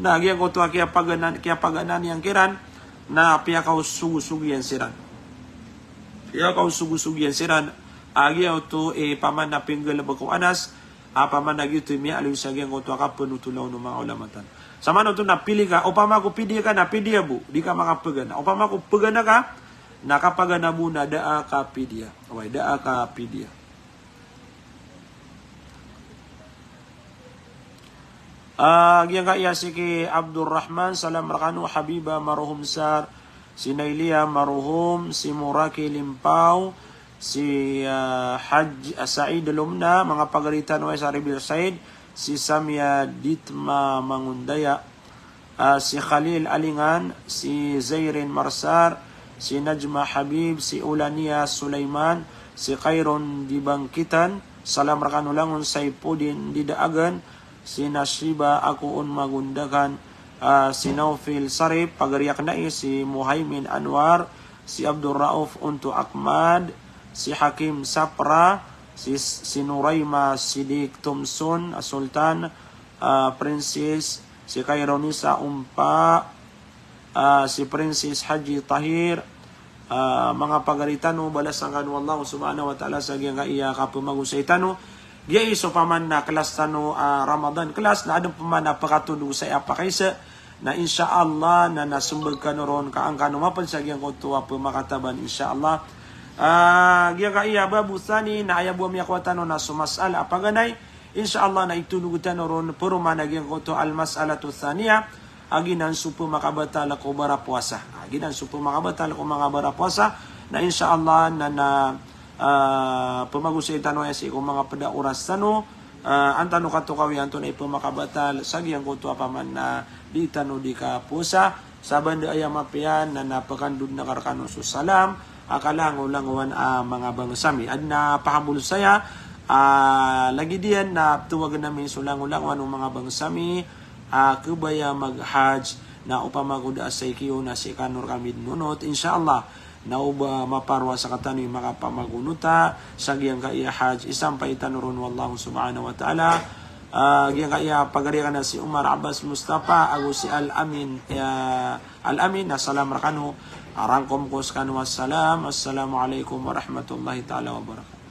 na giyangkoto a kiyapagana, kiyapagana niyan kiran, na piyakaosogosog iyan siran. Piyakaosogosog iyan siran, a giyoto i opama na pinggalbk o Anas, a opama na giyoto i miyaaloy sa giyangkoto a kapnotolan o manga ulama tano. Sa maana oto na pili ka, opama ko pidiya ka na pidiya bo, di ka makapagana. Opama ko pagana ka, na kapagana bo na da a kapidiya. Oway, da a kapidiya. Ah, giyangkaya si Ki Abdul Rahman, salam rkano, Habiba Maruhum Sar, si Nailia Maruhum, si Muraki Limpaw, si, ah, Haj, ah, Said Lumna, manga pagari tano sa Riverside, si Samia Ditma Mangundaya, ah, si Khalil Alingan, si Zairin Marsar, si Najma Habib, si Ulania Sulaiman, si Khairon Dibangkitan, salam rkano langon, Saipudin Didaagan, si Nasiba Akoon Magundakan, ah, si Naufil Sarip, pagari akn ai, si Muhaimin Anwar, si Abdul Rauf Untu Akmad, si Hakim Sapra, si, si Nuraima Sidik Thompson, ah, Sultan, ah, Princess, si Kaironisa Umpa, ah, si Princess Haji Tahir, ah, manga pagari tano, balasan kano o Allah subhanahu wa ta'ala sa giyangkaya kapmagosay tano. Giyai so opama na klas tano, ah, Ramadan class, na adn pman a pkatondog sa aya pakaisa, na insha Allah na, na smbag kano ron ka an kano mapd sa giyangkoto a pmakataban, insha Allah. Ah, giyangkaya babu thani, na aya bo a miyakowa tano na so mas'ala a paganay, insha Allah na itondog tano ron paroman a giyangkoto al-mas'alatu thaniya, a giyanan so pmakabatal ko barapowasa. A giyanan so pmakabatal ko manga barapowasa, na insha Allah na, na, ah, pmagosay tano aya sii ko manga pd a oras tano, ah, an tano katokawi antonaa i pmakabatal sa giyangkoto a opama na di tano di kapowasa, sa banda aya mapiya na, na pkandod akn rkano so salam a kalangolangowan a manga bangsa mi. Adn a pahabol saya, ah, lagid iyan na towagn ami so langolangowan o manga bangsa mi a khabaya mag-hajj, na opama ko da a saiki o na sii kano rkami dn onot, insha Allah. Na o ba maparwa sktano i makapamagonota sa giyangkaya hajj, isampay tano ron o Allah subhanahu wa ta'ala. Ah, giyangkaya pagari akn a si Umar Abbas Mustafa ago si Al-Amin, ya, Al-Amin, na salam rkano. Rangkom ko skano a salam. Assalamu alaikum warahmatullahi ta'ala wabarakatuh.